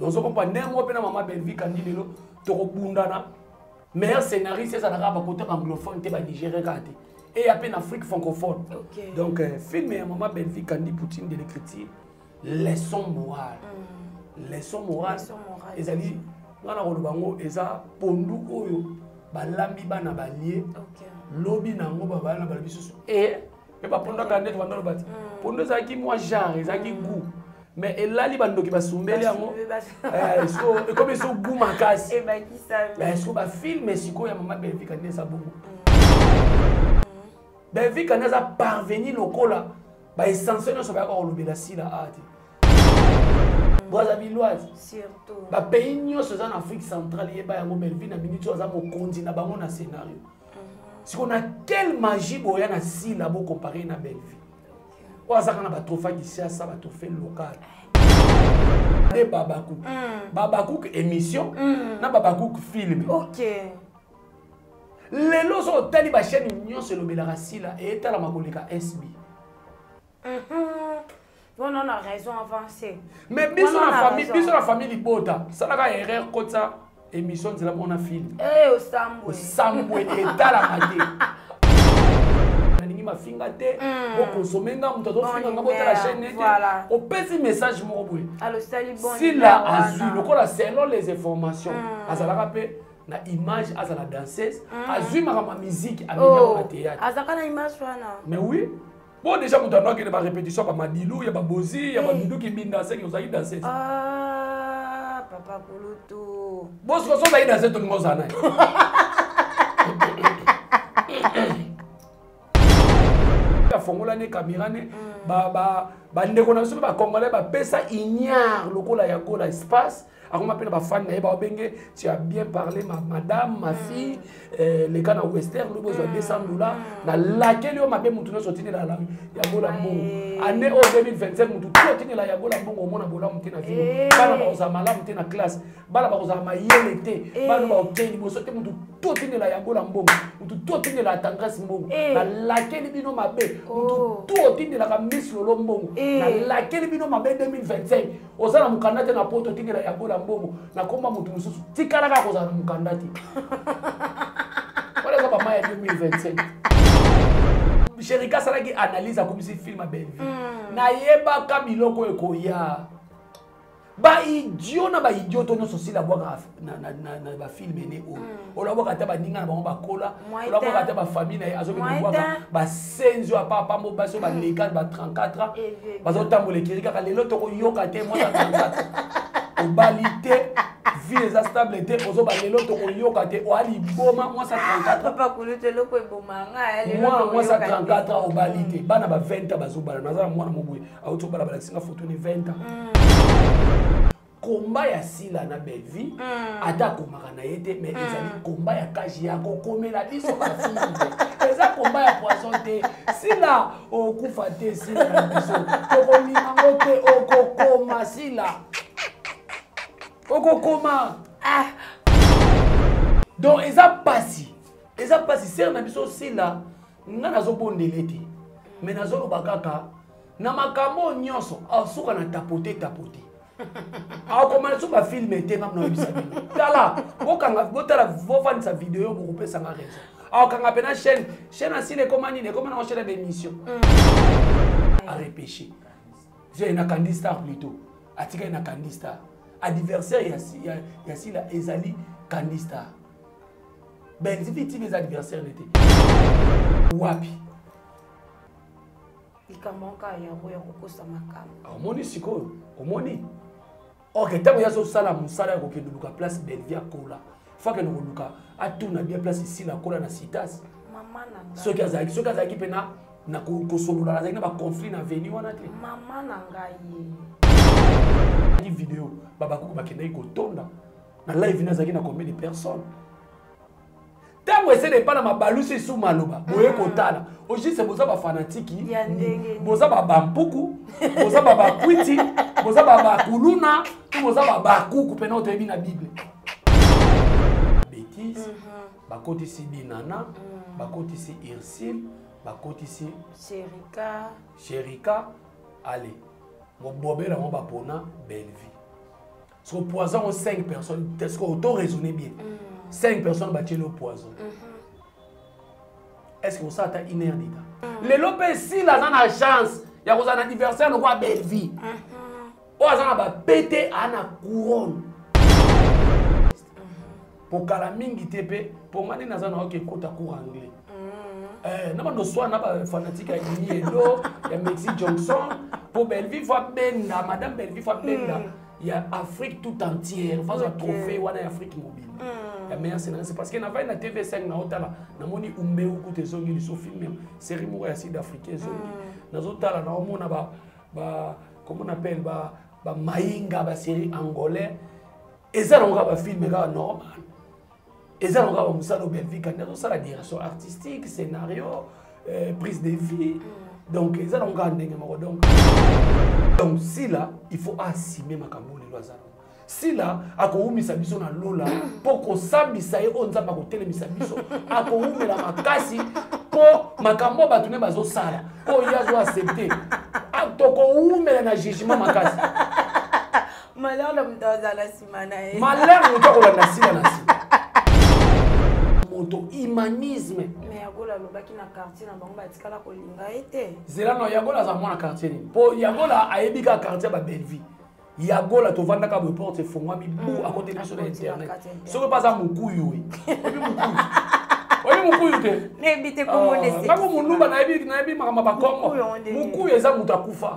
Donc ozo comprendre ndenge moko mpe na mama Bellevue Kandi, lelo tokobundana. Meilleur scénariste ezalaka bakote anglophone te, banigérien kaka te, eya mpe na Afrique francophone. Donc film ya mama Bellevue Kandi, Poutine de l'écriture, leçon morale, leçon morale ezali nga na koloba yango, eza pondu oyo balambi, bana balie, lobi na yango babala balobi susu e mpe bapondaka nde tobanda loba ti pondu ezalaki mwa genre, ezalaki goût, mais elali bandoki basumbeli yango, ekomi so goût makasi. Siko bafilm sikoyo ya mama Bellevue Kandi eza bongo. Bellevue Kandi aza parvenu lokola baessentiel nyonso bayaka kolobela Sila a te. Brazavilloise, bapays nyonso eza na Afrique centrale, yeba yango, Bellevue na minute oyo aza mokonzi na bango na scénario. Siko na quelle magie boya na Sila bocompare na Bellevue oyo azaka na batrophée Kinshasa, batrophée local nde Babakuk, Babakuk émission na Babakuk film. Lelo so otali bachaîne nyonso elobelaka Sila, eyetalama koleka SB. Bon, on a raison avancée. Mais biso na famille, biso na famille libota, salaka erreur kotsa émission nzela mona film. Eh, osambwe. Osambwe, etalama te. Nalingi mafinga te, bokonsome nga, moto azofinga nga, botala chaîne ete opesi message moko boye. Sila azwi lokola, selon les informations, azalaka mpe na image, azala danseuse, azwi makambo ya musique, amemi na théâtre. Azalaka na image wana? Mais oui. Bon, déjà moto ando akende barépétition ya bamadilu, ya babozi, ya badudu kibinda, seki ozalaki danseuse. Ah, papa kulutu. Bosiko so ozalaki danseuse, tolinga ozala naye afongola ne caméra ne. Bandeko na biso mpe bacongolais bapesa ignare lokola ya Gola espace, akoma mpe na bafani na ye baobenge: "Tu as bien parlé, ma madame, ma fille." Leka na Western, lobi ozwa 200 $. Nalakeli yo mabe, motu nyonso otindela ya Gola mbongo, année oyo 2025, motu ti otindela ya Gola mbongo, omona bolamu te na vie, bana bakozala malamu te na classe, bana bakozala mayele te, bana bakokende liboso te. Motu to otindela ya Gola mbongo, motu to otindela Tendresse mbongo, nalakeli bino mabe. Motu to otindelaka Miss Lolo mbongo, nalakeli bino mabe 2025. Oza na mokanda te na poto, otindela ya Gola mbongo, nakoma motu mosusu, tikala kaka kozala na mokanda te. Wana eza bama ya 2025. Sherika asalaki analyse, akomisi film ya Bellevue. Nayebaka biloko ekoya, baidio na baidio to nyonso Sila abwaka na bafilm ene oyo. Olabwaka ata baninga na bango bakola, olabwaka ata bafamille na ye, azokende kobwaka basenzi oyo apapa mo basi oyo baleka ba 34 ans, bazotambola ekiri kaka. Lelo tokoyoka te. Mwana 34, obali te, vie eza stable te, ozoba lelo tokoyoka te, oa liboma. Mwasi 34, mwana mwasi ya 34 ans, obali te, bana ba 20 ans bazobala. Naza na mwana moboye auti obala, balakisi nga foto ne 20 ans. Komba ya Sila na Bellevue, ata akomaka na ye te, mais ezali komba ya cage ya kokomela biso bafilm, eza komba ya poison te. Sila okufa te, Sila na biso tokolinga ngo te. Okokoma, Sila, okokoma. Donc eza pasi, eza pasi, sere na biso Sila. Nga nazobondela ete, mais nazoloba kaka na makambo oyo nyonso, asuka na tapote tapote, akoma so bafilm te. Ngam nayebisa bino, tala, bokanga, botala, bofandisa video, bokopesanga raison. Akokanga mpena chaîne, chaîne asila, ekoma nini? Ekoma nango chaîne ya bémission. Arepêché na Candy Star plutôt, atikali na Candy Star. Adversaire ya Sila ezali Candy Star. Bellevue TV eza adversaire nete wapi? Likambo kaka yango ya kokosa makambo. Omoni sikoyo, omoni, ok, ntango ye azosala mosala ya kokende luka place Bellevue akola, fo akende koluka, atuna bien place Esila akola na Citas. Mama na ngai. Soki azalaki mpe na kosolola, azalaki na baconflit na veni wana te. Mama na ngai. Video babakuku bakendaki kotonda na live, nazalaki na combien de personnes? Ntango esele epa na mabalusi esu maloba boye kotala ojise, boza bafanatiki, Ya ndenge. Boza babampuku, boza babakwiti, boza babakuluna to boza babakuku mpena oyo toyebi na Bible bétise. Bakotisi Binana, bakotisi Ursile, bakotisi Sherika. Sherika. Ale mobobela yango, bapona Bellevue. Soko poison yango 5 personnes, soko auto raisonner bien. 5 personnes batieli yo poison. Est ce que osala ata une heure d'état? Lelo mpe Sila aza na chance ya kozala na adversaire lokola Bellevie. Oyo aza na bapete, aa na couronne. Pokala mingi te mpe mpo nga nde naza na oke ekota cours anglais. Na bando swa na bafanatique ya Dimi Edo, ya Mexi Johnson, mpo Bellevie fo abenda, madame Bellevie fo abenda ya Afrique tout entière, fo azwa trophée wana ya Afrique mobimba ya meilleur scénariste, parce que navai na TV5 naotala, namoni Umbeu kuta ezongi liso, film série moko ya sud africain ezongi. Nazotala, naomona ba comment on appelle, ba bamainga, basérie angolais eza nango kaka bafilme kaka normal, eza nango kaka bamosala. Bellevie Kandi azosala direction artistique, scénario, prise de vie, donc eza nango kaka ndenge moko. Donc Sila, il faut assumer makambo lelo aza nango. Sila akowumisa biso na lola mpo kosambisa ye oyo Nzambe akotelemisa biso, akowumela makasi mpo makambo oyo bato ne bazosala, oyo ye azo accepte, tokowumela na jugement makasi. Malheur na moto azala nsima na ye. Malheur moto akolanda Sila na nsima, moto humanisme. Mais Yagola alobaki na quartier na bango batikala kolinga ye te. Zela no, Yagola aza mwana quartier nini? Mpo Yagola ayebi kaka quartier ya Babellevie. Yagola tovandaka boye, porte efongwami bu, akoteli biso na internet. Soki mpe aza mokuyu, e oyebi mokuyu, oyebi mokuyu te? Nayebi te kombo nde. Ngango moluba, nayebi makambo ya bakongo. Mokuyu eza moto akufa,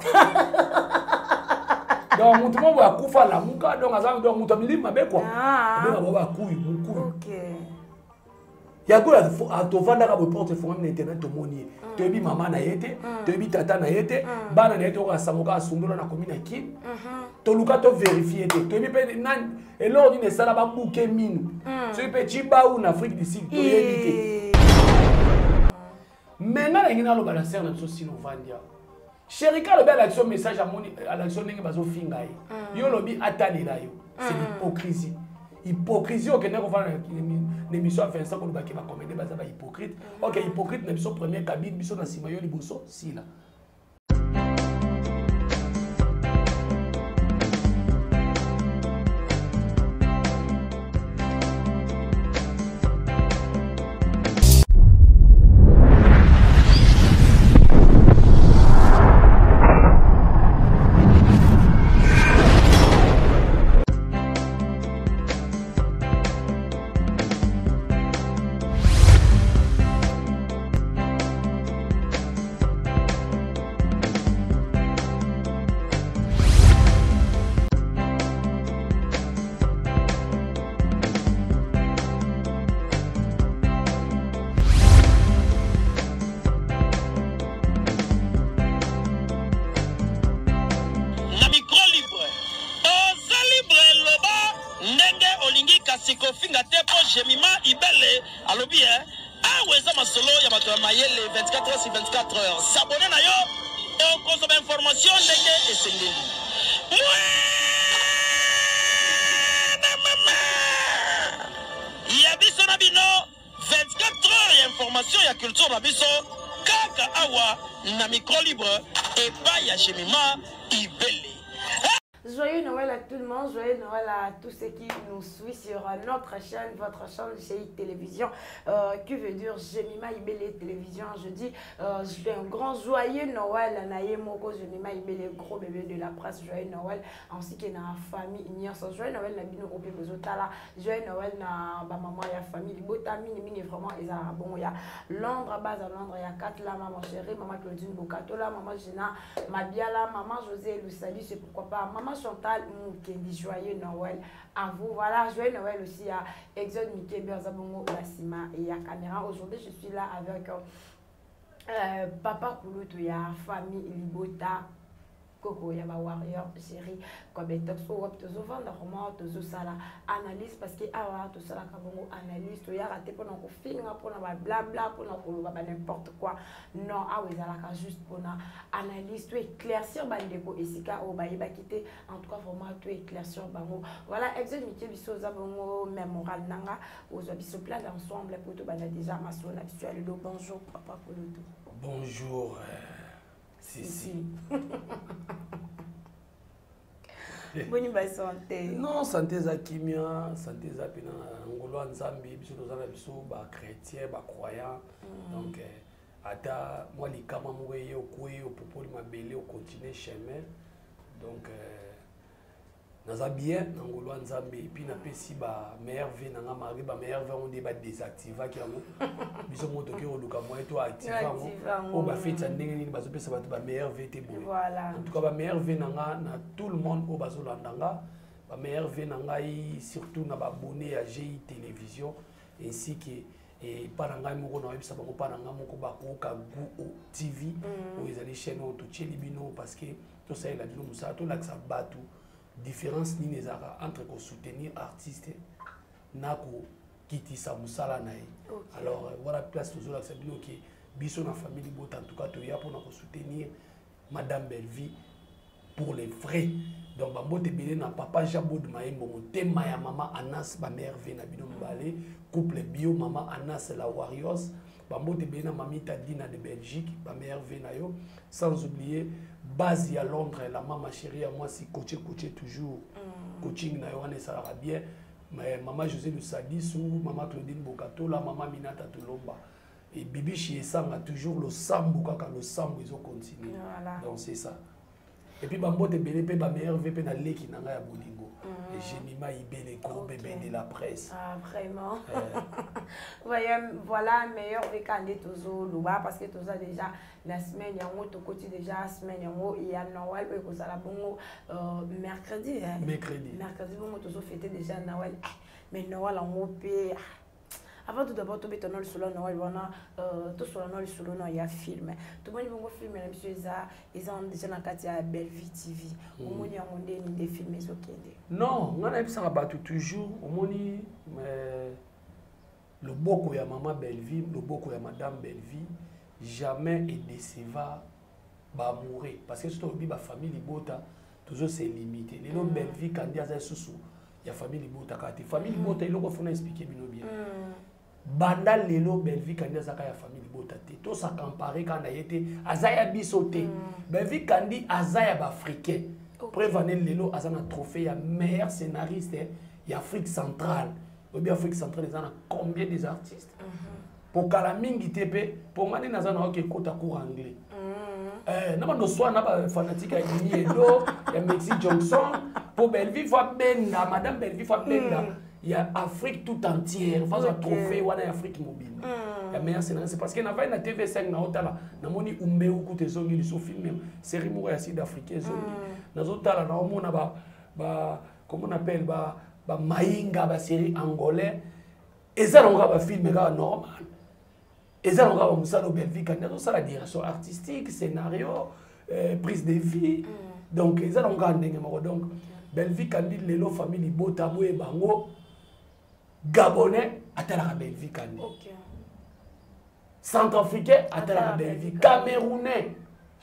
donc motu moko boye akufa alamuka, donc aza, donc moto ya milimo mabe kua, abenga bango bakuyu, mokuyu. Yagola tovandaka boye, porte efongwami na internet, tomoni ye. Toyebi mama na ye te, toyebi tata na ye te, bana na ye te. Okoka sango kaka asundola na komi na Kine. Toluka toverifie te, toyebi mpe nani, eloko nini esala babuke minu, soki mpe Cibau na Afrique du Sud, toyebi te. Mais nga nalingi naloba na sere na biso Sila, ovandi awa, Sherika alobi alakisi yo message, amoni alakisi yo ndenge bazofinga ye. Yo olobi atalela yo, c'est l'hypocrisie, hypocrisie. Okende kofanda na émission ya Vincent, kolobaki bacomédie baza bahypocrite. Ok, hypocrite na biso première cabine, biso na nsima, yo liboso, Sila. Na micro libre, oza libre, loba ndenge olingi, kasi kofinga te, mpo Jemima Ibele alobi e awa eza masolo ya bato ya mayele. 24 heures sur 24 heures, s'abonner na yo, okozwa bainformation ndenge esengeli. Mwana mama ya biso na bino, 24 heures ya information ya culture na biso, kaka awa na micro libre epai ya Jemima Ibele. Joyeux Noël à tout le monde, joyeux Noël à tous ceux qui nous suivent sur notre chaîne, votre chaîne GI Télévision, qui veut dire Jemima Ibele Télévision. Je dis, je fais un grand joyeux Noël à Naye Moko, Jemima Ibele, gros bébé de la presse, joyeux Noël, ainsi que dans la famille Nyonso. Joyeux Noël na bino ope bozotala, joyeux Noël na ba maman ya famille, libota mini mini vraiment, eza bon ya Londres, base à Londres, ya Katla, maman chérie, maman Claudine Bokatola, maman Gina Mabiala, maman José Lusali, c'est pourquoi pas maman Chantal Moukendi, joyeux Noël à vous. Voilà, joyeux Noël aussi à Exode Mickey Berzabongo, la Sima et à caméra. Aujourd'hui, je suis là avec Papa Kulutu, ya famille Libota, Koko ya ba warrior chéri Kobetox, oyo wapi tozovanda vraiment, tozosala analyse, parce que awa tosalaka bongo analyse, toyaka te mpona kofinga, mpona bablabla, mpona koloba ba n'importe quoi. Non, awa ezalaka juste mpona analyse, to éclaircir bandeko esika oyo bayebaki te. En tout cas vraiment to éclaircir bango. Voilà, Exode Mike, biso oza bongo même moral nanga, ozwa biso plein d'ensemble po tobanda déjà masolo na biso ya lelo. Bonjour Papa Koloto. Bonjour, Sisi. Boni ba santé? Non, santé eza kimia, santé eza pena na ngolo ya Nzambe, biso toza na biso ba chrétien, ba croyant. Donc ata mwa likama moko eye, okwei, opopoli mabele, ocontinue chemin. Donc naza bien na ngolo ya Nzambe. Et puis napesi ba meilleurs vœux na nga, malgré ba meilleurs vœux yango nde badésactivaki yango, biso moko tokoki koluka moyen to active yango. Oyo bafeti ya ndenge nini bazopesa bato ba meilleurs vœux te boye? En tout cas, ba meilleurs vœux na nga na tout le monde oyo bazolanda nga, ba meilleurs vœux na ngai surtout na baabonné ya GI Télévision, ainsi que epa na ngai moko. Nayebisa bango mpa na ngai moko bakoyoka Gu TV, oyo ezali chaîne oyo totieli bino parce que tosalela bino mosala, tolakisa bato différence nini ezalaka entre kosoutenir artiste na kokitisa mosala na ye. Alors wana place tozolakisa bino ke biso na famille libota, en tout cas toya mpona kosoutenir madame Bellevie pour les vrais. Donc bambote ebele na papa Jean Bod Mayembo, motema ya mama Anas, bamerveille na bino mibale, couple bio, mama Anas la Warriors. Bambote ebele na mamita Dina de Belgique, bamerveille na yo, sans oublier base ya Londres, la mama chérie ya mwasi coaché, coaché toujours, coaching na yo wana esalaka bien. Mais mama José Lusadisu, mama Claudine Bokatola, mama Minata Tolomba et Bibishi Esanga, toujours losambo, kaka losambo ezocontinue. Donc c'est ça. Et puis bambote ebele mpe bameilleurs vœux mpe na leki na ngai ya bolingo, Jemima Ibele, gros bébé de la presse. Ah, vraiment. Voyez, voilà, meilleurs vœux nde tozoloba parce que toza déjà la semaine yango, tokoti déjà semaine yango ya Noël oyo ekozala bongo mercredi, hein? Mercredi. Mercredi bongo tozofete déjà Noël. Eh, mais Noël yango mpe, avant tout d'abord tobeta no lisolo ya Noël wana, tosola no lisolo no ya film. Tomoni bongo film na biso eza déjà na kati ya Bellevue TV. Omoni yango ndeni nde film ezokende? Non, ngai nayebisaka bato toujours, omoni loboko ya mama Bellevue, loboko ya madame Bellevue jamais edécevoir baamoureux, parce que soki tolobi bafamille libota, tozose limite lelo. Bellevue Kandi aza lisusu ya famille libota kaka te. Famille libota, eloko fona expliquer bino bien, banda lelo Bellevue Kandi azaka ya famille libota te, tos'accaparer kaka na ye te, aza ya biso te. Bellevue Kandi aza ya baafricain. Preuve ane, lelo aza na trophée ya meilleur scénariste ya Afrique centrale. Oyebi Afrique centrale eza na combien des artistes? Po kala mingi te mpe mpo nga nde naza na oke ekota cours anglais. Na bando swa na bafanatique ya Dini Edo, ya Mexi Johnson, mpo Bellevue faut abenda, madame Bellevue faut abenda ya Afrique tout entière, faut azwa trophée wana ya Afrique mobimba ya meilleur scénariste, parce que navai na TV5, naotala, namoni Umbeu kuta ezongi liso, film série moko ya sud africain ezongi. Nazotala, naomona ba comment on appelle, ba bamainga, basérie angolais eza nango kaka bafilm kaka normal, eza nango kaka bamosala. Bellevue Kandi azosala direction artistique, scénario, prise de vue. Donc eza nango kaka ndenge moko. Donc Bellevue Kandi lelo, famille libota boyeba yango, gabonais atalaka Bellevue Kandi, centrafricain atalaka Bellevue, camerounais,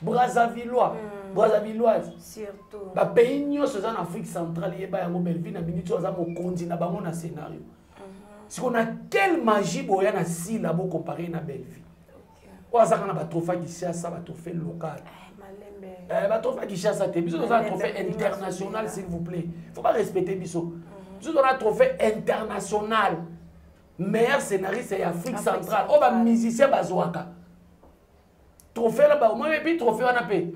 brazzavillois, brazzavilloise. Surtout. Bapays nyonso eza na Afrique centrale, yeba yango, Bellevue na minute oyo aza mokonzi na bango na scénario. Sikoyo na quelle magie boya na sila bocompare na Bellevue oyo azaka na batrophée ya Kinshasa, batrophée local? Eh, malembe. Batrophée ya Kinshasa te, biso toza na trophée international. S'il vous plaît, faut pas respecter biso. Biso toza na trophée international, meilleur scénariste ya Afrique centrale, oyo bamusicien bazwaka trophée na omoi. Et puis trophée wana mpe,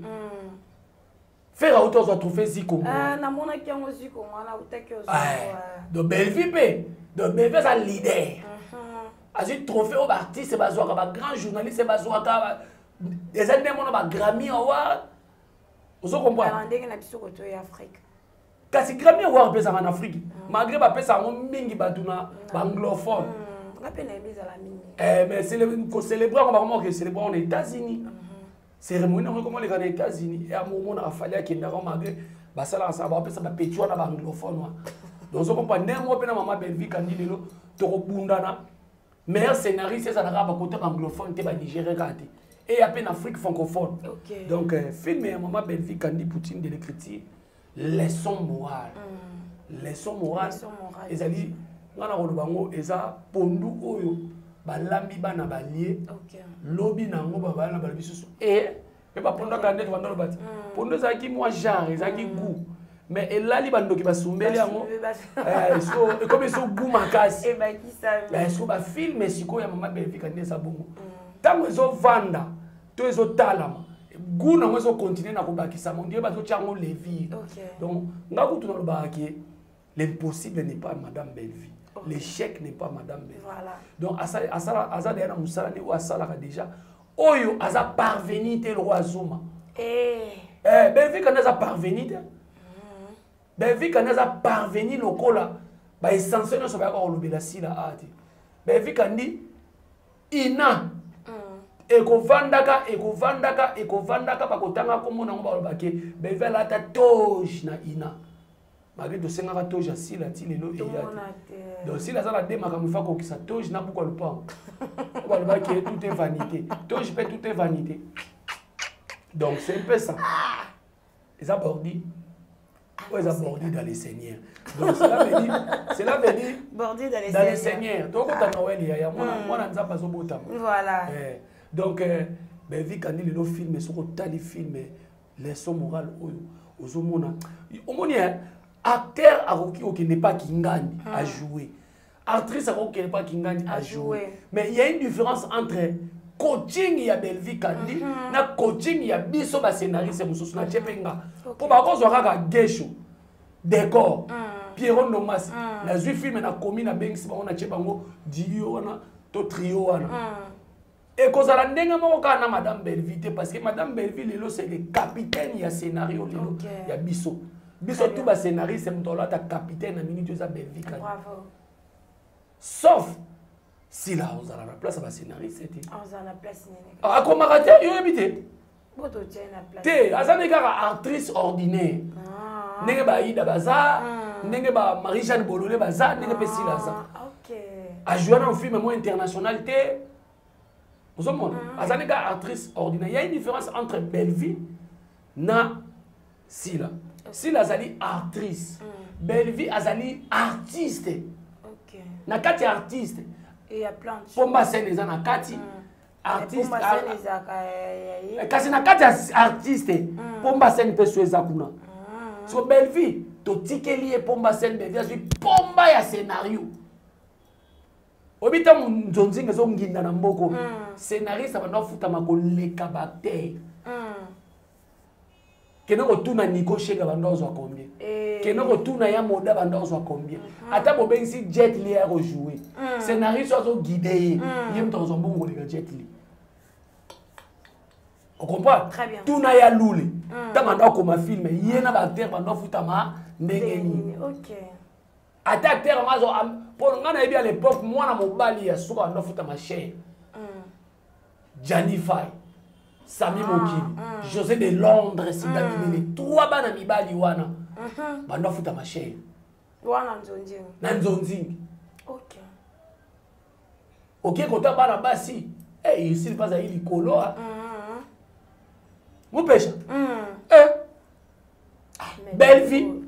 Ferre auti ozwa trophée Zikongo. Ah, namonaki yango, Zikongo wana autaki ozwa. Donc Bellevue mpe, donc Bellevue aza leader, azwi trophée oyo baartiste bazwaka, bagrand journaliste bazwaka, eza nde mona baGrammy Award, ozo comprendre? Ndenge na biso koto ya Afrique. Kasi Grammy Award mpe ezalaka na Afrique, malgré bapesa yango mingi bato na baanglophone. Nga mpe nayebi ezala mingi. Mais kocélébrer yango, bakoma kocélébrer yango na États-Unis. Cérémonie yango ekoma oleka na États-Unis, ya momona afali akendaka, malgré basalaka sala bapesa bapeti wana baanglophone wana. Donc ozo comprendre ndenge moko mpe na mama Bellevue Kandi lelo tokobundana meilleur scénariste ezalaka bakota baanglophone te, banigérien kaka te, eya mpe na Afrique francophone. Donc film ya mama Bellevue Kandi, Poutine de l'écriture, leçon morale, leçon morale. Ezali nga na koloba yango, eza pondu oyo balambi, bana balie, lobi na yango babala balobi susu e mpe bapondaka ndeti banda loba ti pondu ezalaki mwa genre, ezalaki goût. Mais elali bandoki basumbeli yango, eh, ekomi so gu makasi. So bafilme sikoyo ya mama Bellevue Kandi eza bongo. Ntango ezovanda to ezotalama, gu nango ezocontinue na kobakisama, ondire bazotya yango levure. Donc nga kutu nalobaka ke l'impossible n'est pas madame Bellevue, l'échec n'est pas madame Bellevue. Donc aza deya na mosala nde oyo asalaka déjà, oyo aza parvenu te lokwa azuma. Eh, Bellevue Kandi aza parvenu te. Bellevue Kandi aza parvenu lokola baessentiel nyonso bayaka kolobela Sila a te. Bellevue Kandi ina ekovandaka, ekovandaka, ekovandaka, bakotanga kombo nango, balobake Bellevue alata toge na ina, malgré tosengaka toge ya Sila ti lelo eya te. Donc Sila aza na de makambo ifa kokisa: toge na buku ya lupango. Oyo balobaki tout est vanité, toge mpe tout est vanité. Donc c'est un peu ça. Eza bordi oyo eza bordi dans le Seigneur. Donc cela veut dire bordi dans les dans le Seigneur. Tokota Noël ya mwana Nzambe azobotama. Voilà. Eh, donc Bellevue Kandi lelo, film, soki otali film, leçon morale oyo ozomona, omoni acteur akoki kokende pa kingani ajouer, actrice akoki kokende pa kingani ajouer, mais il y a une différence entre coaching ya Bellevue Kandi na coaching ya biso bascénariste mosusu na tie mpe nga, mpo bakozwa kaka Gesho, décor, Pierrot Ndomasi. Nazwi film, nakomi, nabengisi bango, natie bango duo wana to trio wana, ekozala ndenge moko kaka na madame Bellevue te, parce que madame Bellevue lelo, c'est le capitaine ya scénario lelo ya biso. Biso tu bascénariste, moto alata capitaine na minute eza Bellevue Kandi, sauf Sila ozala na place ya bascénariste te. Akomaka te, yo oyebi te te. Aza nde kaka actrice ordinaire, ndenge baida baza, ndenge ba Marie Jeanne Bolole baza, ndenge mpe Sila aza. Ajoua na film mo international te, ozomona aza nde kaka actrice ordinaire. Y a une différence entre Bellevue na Sila. Sila azali actrice, Bellevue azali artiste. Na kati ya artiste, pomba scène eza na kati artiste, kasi na kati ya artiste, pomba scène mpe so eza kuna. So Bellevue totikeli ye pomba scène. Bellevue azwi pomba ya scénario. Oyebi ntango nzonzinga ezonginda na mboko, scénariste abanda ofutama koleka baacteur. Kende kotuna Nico Shega, banda ozwa combien? Kende kotuna ya Moda, banda ozwa combien? Ata bobengisi Jet Li ya kojouer, scénariste azoguide ye, ye moto akozwa mbongo koleka Jet Li. Ocomprendre? Tuna ya Lule, ntango anda okoma film, ye na baacteur banda ofutama ndenge nini? Ata acteur yango azo, mpo ngai nayebi à l'époque mwana mobali ya suka banda ofutama cher: Jani Fai, Sami Mokili, José de Londres, Sida Minene, trois bana mibali wana bando afutama cher. Wana nzonzingi. Na nzonzingi. Oke kota bana basi, hey, isili mpe azali likolo mopesha. Eh. Bellevue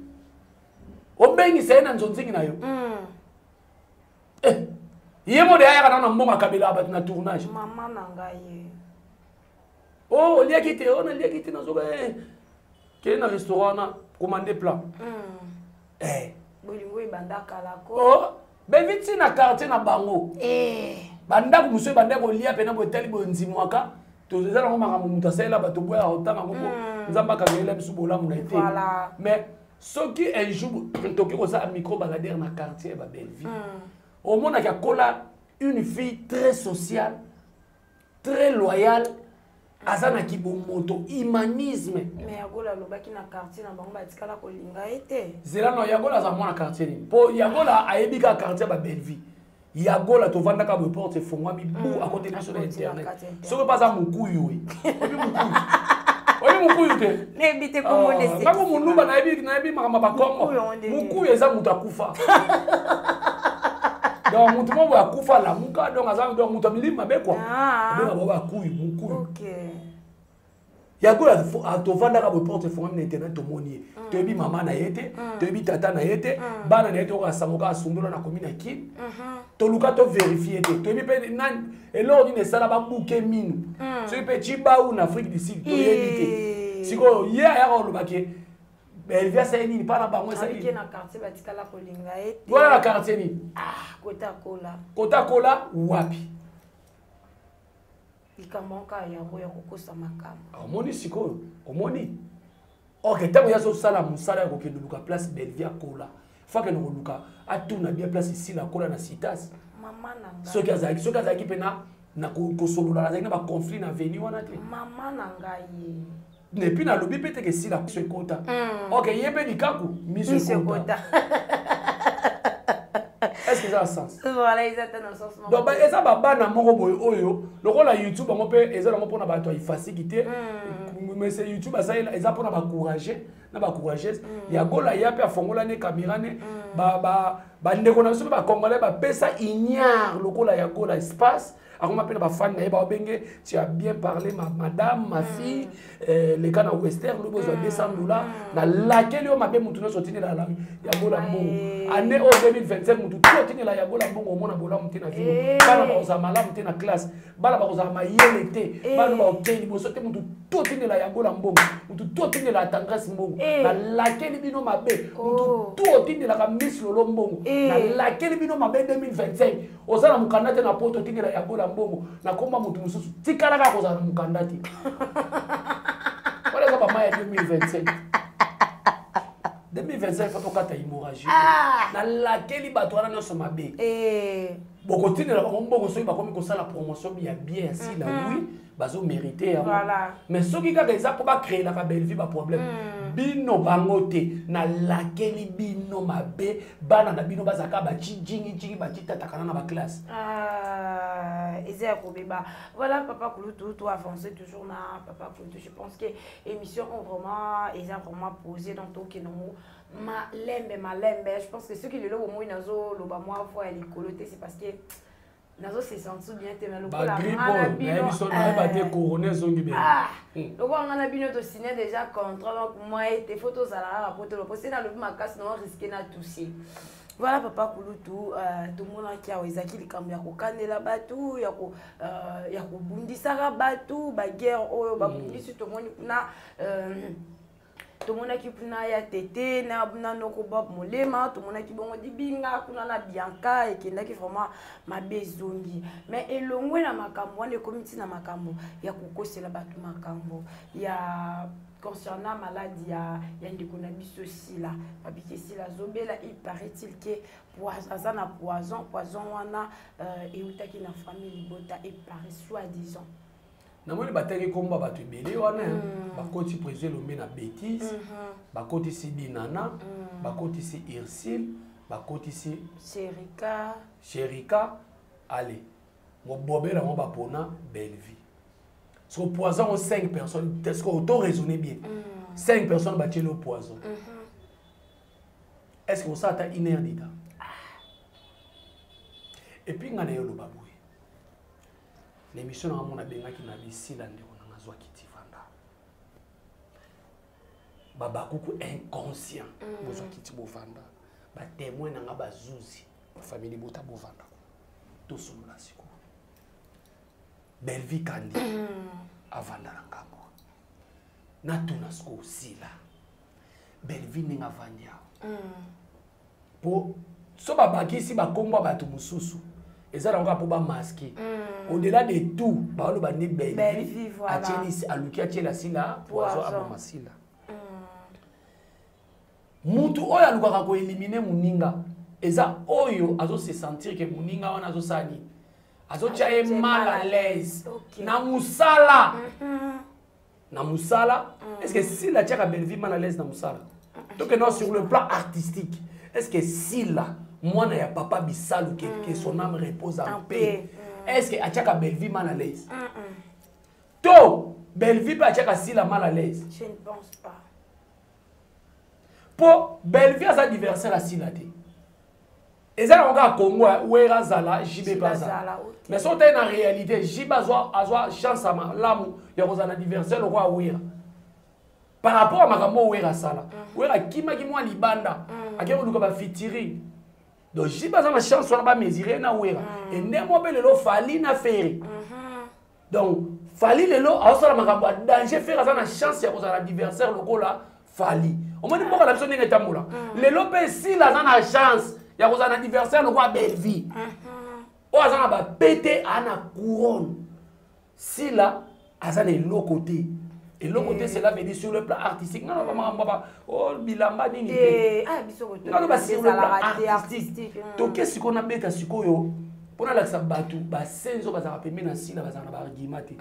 obengisa ye na nzonzingi na yo. Eh. Ye mo de ayaka nano na mbongo, akabelaka bato na tournage. Mama na ngai. O oh, oliaki te, o naliaki te, nazoka kende na restaurant wana, commande plat. Eh. Bolingo ebanda kala ko. Oh, Bellevue ntina quartier na bango, bandako mosusu ebanda kolia mpena boye, etali boye, nzimwaka eza nango makambo moto asalela bato boya kotanga ngo mpo Nzambe akangela biso bolamu na ye te. Mais soki un jour tokoki kosala micro baladeur na quartier ya babellevue, omonaki akola une fille très sociale, très loyale, aza na kibomoto, humanisme. Mais Yagola alobaki na quartier na bango batikala kolinga ye te. Zela no, Yagola aza mwana quartier nini? Mpo Yagola ayebi kaka quartier ya babellevue. Yagola tovandaka boye, porte efongwami bu, akoteli biso na internet. Soki mpe aza mokuyu, e oyebi mokuyu, oyebi mokuyu te? Nayebi te kombo. Ngango moluba, nayebi, nayebi makambo ya bakongo. Mokuyu eza moto akufa, donc motu moko boye akufa, alamuka, donc aza, donc moto ya milimo mabe kua, abenga bango bakuyu, mokuyu. Yagola tovandaka boye, porte efongami na internet, tomoni ye. Toyebi mama na ye te, toyebi tata na ye te, bana na ye te. Okoka sango kaka asundola na komi na Kine. Toluka tovérifie te, toyebi mpe nani, eloko nini esala babuke minu, soki mpe Cibau na Afrique du Sud, toyebi te. Sikoyo ye ayaka kolobaki Bellevue asali nini mpa na bango esali na quartier batikala kolinga ye te wana na quartier nini? Ah, kota kola. Kota kola wapi? Likambo kaka yango ya kokosa makambo. Omoni sikoyo, omoni ok, ntango ye azosala mosala ya kokende luka place Bellevue akola, fo akende koluka atuna bien place esila akola na citas. Mama na ngai, soki azalaki mpe na kosolola, azalaki na baconflit na veni wana te. Mama na ngai. Et puis nalobi mpe teke esila miso ekota. Ok, ye mpe likaku miso ekota. Est-ce que eza na sens? Voilà, eza ta na sens. Donc eza babana moko boye oyo lokola YouTube yango mpe eza nango mpona bato ya ifasiki te, mais c'est YouTube asali eza mpona bacourage na bacourageuse. Ya Gola ya mpe afongola ne caméra ne, bandeko na biso mpe bacongolais bapesa ignare lokola ya Gola espace, akoma mpe na bafani na ye baobenge: "Tu as bien parlé, ma madame, ma fille." Leka na Western lobi ozwa 200 $. Nalakeli yo mabe, mutu nyonso otindela ya Gola mbongo année oyo 2025, mutu ti otindela ya Gola mbongo, omona bolamu te na vino, bana bakozala malamu te na classe, bana bakozala mayele te, bana bakokei liboso te. Mutu to otindela ya Gola mbongo, mutu to otindela Tendresse mbongo, nalakeli bino mabe. Mutu to otindelaka Miss Lolo mbongo, nalakeli bino mabe. 2025 oza na mokanda te na poto, otindela ya Gola mbongo nakoma motu mosusu, tikala kaka kozala na mokanda te. Wana eza bama ya 2025. 2025 fo tokata hémorragie. Nalakeli bato wana nyonso mabe. Bokotindela bango mbongo soki bakomi kosala promotion ya bien ya Sila, oui, bazomérite yango. Mais soki kaka eza mpo bacréelaka Bellevue baproblème, bino bango te, nalakeli bino mabe. Bana na bino bazalaka bacijingijingi, bacitatakana na baklasse. Eza ya kobeba. Voilà, papa Kulutu, to avancer toujours na papa Kulutu. Je pense que émission ont vraiment eza vraiment posé dans tokenongo malembe malembe. Je pense que soki lelo bomoi nazoloba mwa voix ya likolo te, c'est parce que nazo se sentir bien te, mais lokola nga na bino nayeba te, corona ezongi bien. Lokola nga na bino tosigne déjà contrat, donc moi ete faut tozala kaka po toloba, po se nalobi makasi na risque na toucher. Voilà, papa Kulutu, tomonaki awa ezalaki likambo ya kokanela bato, ya kobundisaka bato, baguerre oyo babundisi. Tomoni kuna, tomonaki kuna ya Tete na noko Bob Molema, tomonaki bongo Dibinga kuna na Bianca, ekendaki vraiment mabe, ezongi. Mais elongwe na makambo wana, ekomi ntina makambo ya kokosela bato, makambo ya concernant maladie ya ndeko na biso Sila. Babiki Sila azobela, il paraît-il que aza na poison. Poison wana eutaki na famille libota, il paraît, soi-disant. Namoni bataki komba bato ebele wana. Bakoti président Elombe na bétise, bakotisi Dinana, bakotisi Ursile, bakotisi Sherika. Sherika. Ale mobobela yango bapona Bellevue. So poison ngo 5 personnes, est-ce que auto raisonner bien? 5 personnes batieli o poison, est-ce que osala ata une heure d'état? Et puis nga na ye oloba boye na émission nanga, mona abengaki na bisila ndeko nanga azwaki tivanda babakuku inconscient. Bozwaki ti bovanda, batémoin nanga, bazuzi, bafamille bota, bovanda tosolola. Sikoyo Bellevue Kandi avanda na ngambo, natuna sikoyo Sila, Bellevue ndenge avandi awa, mpo so babakisi bakombo ya bato mosusu, eza nango kaka mpo bamaske. Au-delà de tout, baoloba nde Bellevue atieli, aluki atiela Sila poison, aboma Sila. Mutu oyo alukaka koéliminer moninga eza oyo azose sentir ke moninga wana azosala nini, azotia ye mal à l'aise na mosala, na mosala. Est ce que Sila atiaka Bellevue mal à l'aise na mosala? Tokende sur le plan artistique, est ce que Sila, mwana ya papa Bisalu, que son âme repose en paix, est ce que atiaka Bellevue mal à l'aise? To Bellevue mpe atiaka Sila mal à l'aise? Je ne pense pas. Mpo Bellevue aza adversaire ya Sila te. Eza nango kaka Congo, Wera azala, JB mpe azala, mais soki otali na réalité, JB azwa chance ya malamu ya kozala na adversaire lokola Wera par rapport ya makambo oyo Wera asala. Wera akimaki mwa libanda, akei koluka bafeaturing. Donc JB aza na chance wana, bamesure na Wera. E nde mo mpe lelo Fally na Ferre. Donc Fally lelo aosala makambo ya danger, Ferre aza na chance ya kozala na adversaire lokola. Fally. Omoni mboka na biso ndenge etambola. Lelo mpe Sila aza na chance ya kozala na anniversaire lokola Bellevue. Oyo aza na bapete, aa na couronne. Sila aza na eloko te. Eloko te, cela veut dire sur le plan artistique. Nga naloba makambo ba oh, bilamba nini te. Nga naloba sur le plan artistique. Toke sikoyo nabeta sikoyo mpo nalakisa bato basenzo bazalaka pembeni na Sila, bazalaka na baargument te.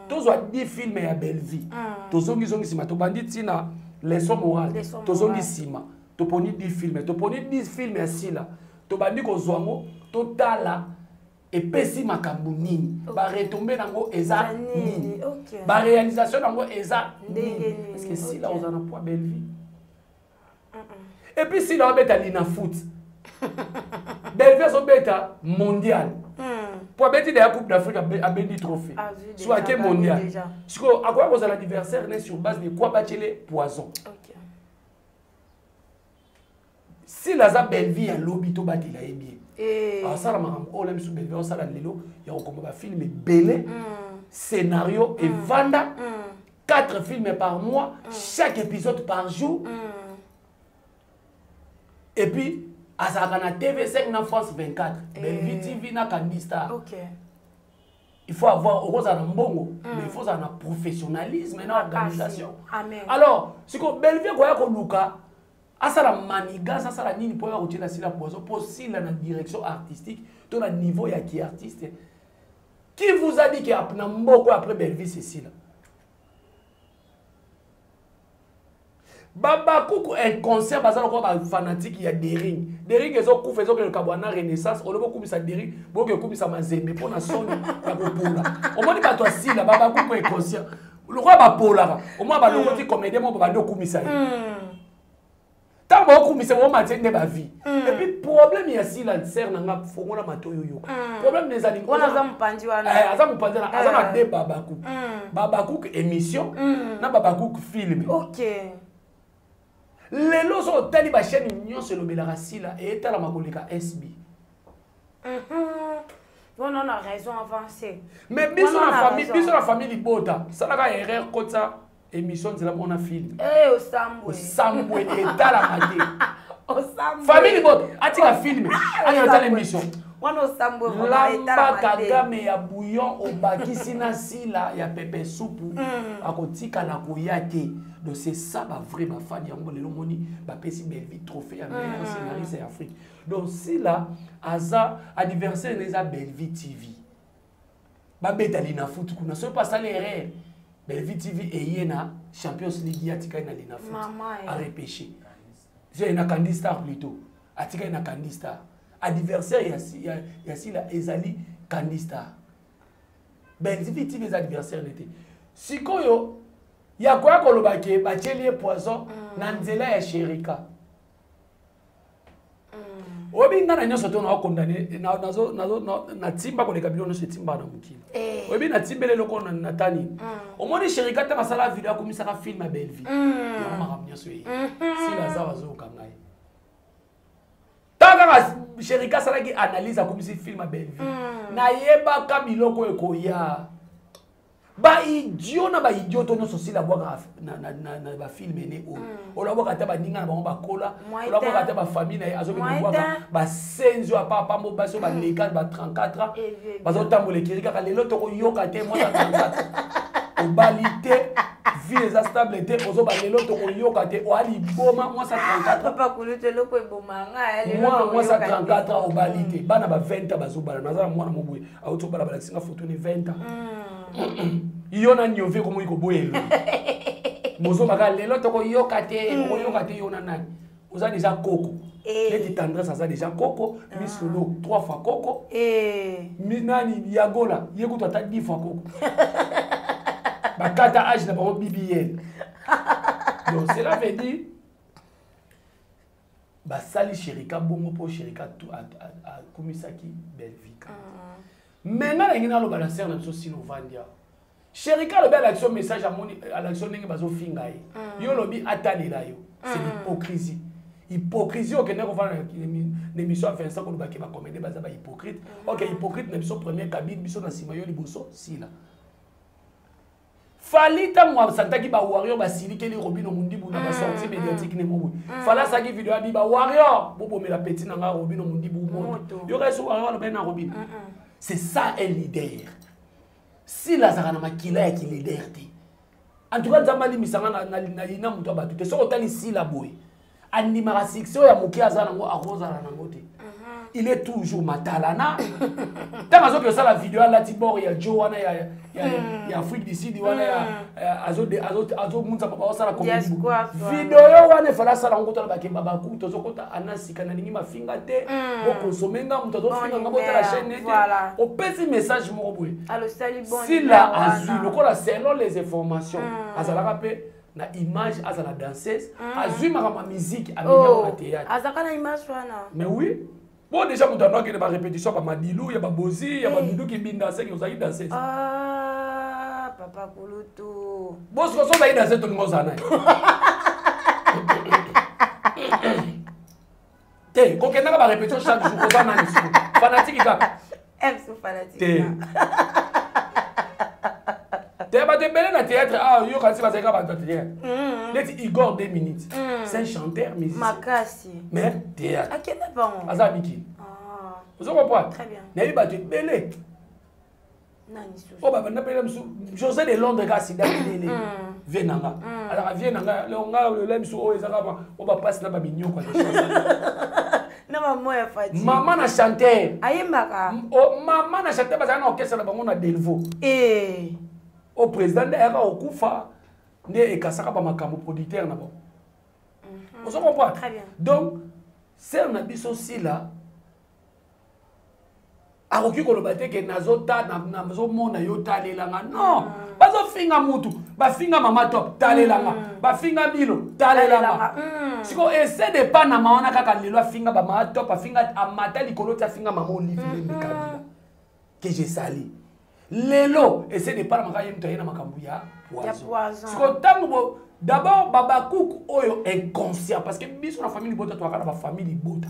Tozwa 10 filme ya Bellevue, tozongizongi nsima, tobandi ntina leçon morale, tozongi nsima, toponi 10 filme, toponi 10 filme ya Sila, tobandi kozwa yango, totala epesi makambo nini, baretombe nango eza nini, baréalisation nango eza nini. Parce que Sila oza na poids Bellevue. Et puis Sila abeta lina foot, Bellevue azobeta mondial, po abeti deya Coupe d'Afrique, abendi trophée, so ake mondial. Sikoyo akoya kozala anniversaire ne sur base de quoi batiele poison? Sila aza Bellevue ya lobi, tobatela ye bien. Asala makambo oyo na biso Bellevue asala lelo ya kokoma bafilme ebele, scénario evanda, 4 films par mois, chaque épisode par jour. Et puis azalaka na TV5 na France 24, Bellevue TV na Candy Star. Il faut avoir, okozala na mbongo, mais il faut ozala na professionnalisme na organisation. Alors sikoyo Bellevue koya koluka asala manigas, asala nini mpo oya kotiela Sila poison, mpo Sila na direction artistique to na niveau ya ki artiste? Qui vous a dit que na mboko après Bellevue c'est Sila? Babakuku inconscient baza lokola bafanatike ya Daring. Daring ezokufa, ezokende kabwa na Renaissance. Olobi okumisa Daring, boke okumisa Mazembe mpo na soni ya kopola. Omoni bato ya Sila, babakuku inconscient lokola bapolaka, omona balokoti comédien moko babandi okumisa ye. Ntango baokumisa bomatie nde bavie. Et puis problème ya Sila, sere na nga, fongola matoyi oyoka. Problème na ezali wana, aza mopanzi wana. Aza mopanzi wana, aza na de babakuku, babakuku émission na babakuku film. Lelo so otali bachaîne nyonso elobelaka Sila, etalama koleka SB. Wana on a raison avancée. Mais biso na famille, biso na famille libota, salaka erreur kotsa émission nzela mona film. Osambwe. Osambwe, etalama te. Osambwe. Famille libota atika film, akende otala émission. Wana osambwe. Lamba Kagame ya bouillon, obakisi na Sila ya pepe supu, akotikala koya te. Donc c'est ça bavrai bafani yango. Lelo moni bapesi Bellevue trophée ya meilleur scénariste ya Afrique. Donc Sila aza anniversaire na eza Bellevue TV. Babeta lina foot kuna, soki mpo asali erreur, Bellevue TV eye na Champions League, ye atikali na lina foot. Mama, eh. Arepêché na Candy Star plutôt, atikali na Candy Star. Adversaire ya Sila ezali Candy Star. Bellevue TV eza adversaire nete. Sikoyo ya koya koloba ke batieli ye poison na nzela ya Sherika, oyebi nga na nyonso to naokondane, natimba koleka biloko nyonso etimbaka na mokili. Oyebi natimbeli eloko na tani. Omoni Sherika ntango asala video, akomisaka film ya Bellevue, yango makambo nyonso eye. Sila aza bazoyoka ngai. Ntango kaka Sherika asalaki analyse, akomisi film ya Bellevue, nayebaka biloko ekoya. Baidio na baidio to nyonso Sila abwaka na bafilme ne oyo, oyo abwaka ata baninga na bango bakola, oyo abwaka ata bafamille na ye, azokende kobwaka basenzi oyo apapa mo basi oyo baleka ba 34 ans, bazotambola ekiri kaka. Lelo tokoyoka te. Mwana 34, obali te, vie eza stable te, ozoba lelo tokoyoka te, oya liboma. Mwasi ya 34, Papa kulutu, eloko ebomanga. Mwana mwasi ya 34 ans, obali te, bana ba 20 ans bazobala. Naza na mwana moboye auti obala, balakisi nga foto ni 20 ans. Yo na nyove komoyi koboya elongi, mozobaka lelo tokoyoka te, okoyoka te. Yo na nani oza déjà koko? Neti Tendresse aza déjà koko, Misolo trois fois koko, nani Yagola ye kutu ata 10 fois koko, bakata age na bango bbl. Donc cela veut dire basali Sherika bongo mpo Sherika akumisaki Belvika. Mais nga nangi naloba na sere na biso Sila, ovandi awa, Sherika alobi alakisi yo message, amoni alakisi yo ndenge bazofinga ye. Yo olobi atalela yo, c'est l'hypocrisie. Hypocrisie, okende kofanda na émission ya Vincent, kolobaki bacomédien baza bahypocrite. Ok, hypocrite na biso, première cabine, biso na nsima, yo liboso. Sila. Fally ntango asantaki ba warrior basilikeli Robino Mundibu na basortie médiatique ne moko Fally asalaki video abi ba warrior bobomela petit na nga Robino Mundibu moto yoka yesu warrior alobaki na Robino. C'est ça un leader. Sila azalaka na makila ya ki leader te. En tout cas, Nzambe alimbisa nga na yina moto ya bato te. Soki otali Sila boye, andimaka succès oyo ya moke aza nango, akozala nango te. Il est toujours matalana. Ntango azoki osala video, alati bord ya jo wana ya Afrique du Sud wana, azomunza papa, osala comédie. Video wana efala asala yango tala bakemba baku tozokota ana sika. Nalingi mafinga te, bokonsome nga moto azofinga nga, botala chaîne ete opesi message moko boye. Sila azwi lokola, selon les informations, azalaka mpe na image, azala danseuse, azwi makambo ya musique, amemi na théâtre. Azalaka na image wana? Mais oui. Bon, déjà moto ando akende barépétition, bamadilu ya babozi ya baduduki binda, seki ozalaki danseuse. Ah, papa kulutu. Bosiko so ozalaki danseuse, tolinga ozala na ye te. Kokendaka barépétition chaque jour, oza nani siko? Fanatique kaka. Te. Te, bato ebele na théâtre ah, yoka nsi bazalika bato ya théâtre neti Igor 2 minutes, c'est un chanteur musicien. Makasi. Mais théâtre akende bango. Aza mikili, ozo comprendre? Nayebi bato ebele oyo babanda mpena misu. José de Londres kaka sida minene, vie na nga alaka vie na nga nga lela misu oyo ezaka oyo bapasi na baminyoko. Na mama ya Fati. Mama na chanteur. Ayembaka. Mama na chanteur bazala na orchestre na bango na Delvaux. O président nde ayaka kokufa, nde ekasaka bamakambo producteur na bango. Ozo comprendre? Donc sœur na biso Sila akoki koloba te ke nazomona yo, talelanga. Non, bazofinga mutu, bafinga mama top, talelanga, bafinga bilo, talelanga. Siko ese de panama wana kaka lelo afinga bamama top, afinga, amata likolo ti afinga mama Olive Lembe Kabila que je sali. Lelo ese de panama kaka ye moto aye na makambo ya poison. Siko ntango d'abord babakuku oyo inconscient, parce que biso na famille libota toyaka na bafamille libota,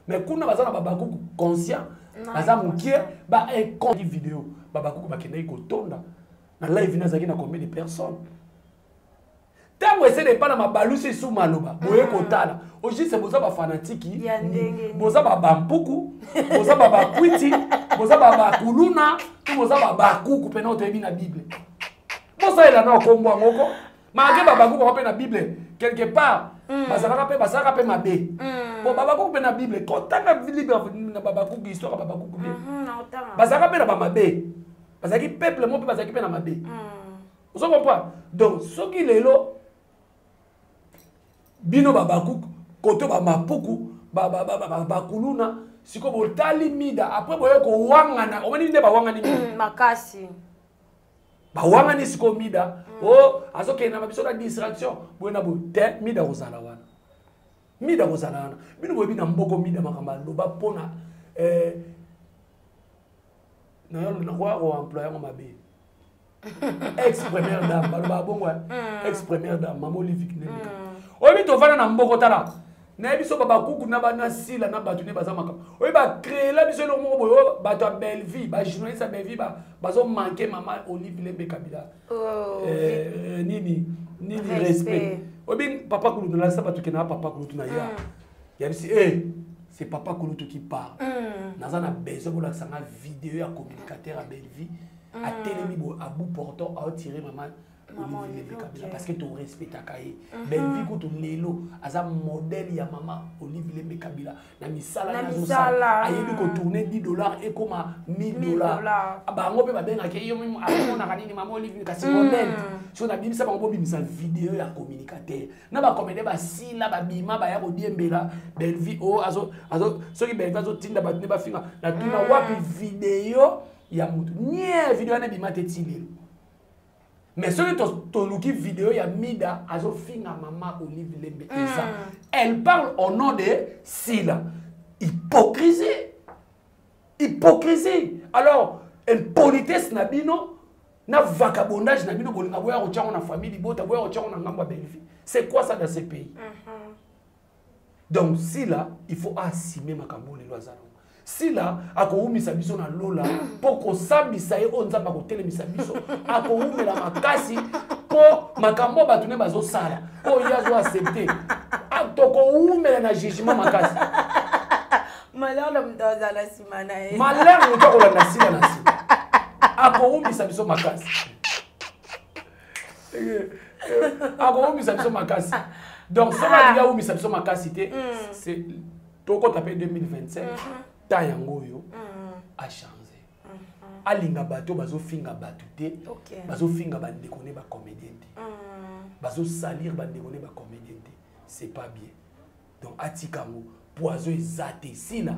mais kuna baza na babakuku conscient, baza mokie ba vidéo. Babakuku bakendaki kotonda na live, nazalaki na combien de personnes? Ntango esene epa na mabalusi esu maloba boye kotala ojise, boza bafanatiki, boza babampuku, boza babakwiti, boza babakuluna to boza babakuku mpena oyo toyebi na Bible. Bosalela na okombo yango ko malgré babakuku yango mpe na Bible quelque part bazalaka mpe, basalaka mpe mabe. Po babakuku mpe na Bible, kotanga libre na babakuku, histoire ya babakuku mpe bazalaka mpe na bamabe, bazalaki peuple mo mpe bazalaki mpe na mabe. Ozo comprendre? Donc soki lelo bino babakuku koto bamapuku bakuluna, sikoyo botali Mida, après boye kowangana, omoni nde bawangani Mida makasi. Bawangani sikoyo Mida o azokende na biso na distraction boye na boye te. Mida kozala wana, Mida kozala wana, bino boyebi na mboko Mida makambo aloba mpona nakoya koemployer yango mabe. Ex première dame, baloba bongo, ex première dame mama Olive Lembe. Oyebi tovanda na mboko, tala nayebi so babakuku na bana Sila na bato nde baza makambo oyo bacréela biso eloko moko boye. Oyo bato ya Bellevie, bajournaliste ya Bellevie, bazomanke mama Olive Lembe Kabila nini nini, respect. Oyebi papa kulutu, nalasa bato kendaka papa kulutu na ya yabisi e, c'est papa kulutu qui parle. Naza na besoin bolakisa nga video ya communicateur ya Bellevie atelemi boye à bout portant aotire mama Olive Lembe Kabila, parce que torespectaka ye. Bellevie kutu lelo aza modèle ya mama Olive Lembe Kabila na misala nazosala. Ayebi kotourne 10 $ ekoma 1000 $. Bango mpe babengaki yo, amonaka nini mama Olive, kasi modèle. So nabimisa bango, bobimisa video ya communicateur na bacomédien basila babima baya kodiembela Bellevie o soki Bellevie azotinda bato nde bafinga. Natuna, wapi video ya motu nie? Video wana ebima te ti lelo. Mais soki toluki video ya Mida azofinga mama Olive Lembe, eza elle parle au nom de Sila. Hypocrisie, hypocrisie. Alors impolitesse na bino na vagabondage na bino, bolinga boya kotiango na famille libota, boya kotiango na ngambo ya Bellevie. C'est quoi ça dans ce pays? Donc Sila, il faut assumer makambo lelo aza nango. Sila akowumisa biso na lola mpo kosambisa ye oyo Nzambe akotelemisa biso, akowumela makasi mpo makambo bato ne bazosala oyo ye azo accepte, tokowumela na jugement makasi. Malheur na moto azala nsima na ye. Malheur moto akolanda Sila na nsima, akowumisa biso makasi, akowumisa biso makasi. Donc soki alingi awumisa biso makasi te, tokota mpe 2025, ta yango oyo achange, alinga bato bazofinga bato te, bazofinga bandeko ne bacomédien te, bazosalir bandeko ne bacomédien te, c'est pas bien. Donc atika yango, poison eza te. Sila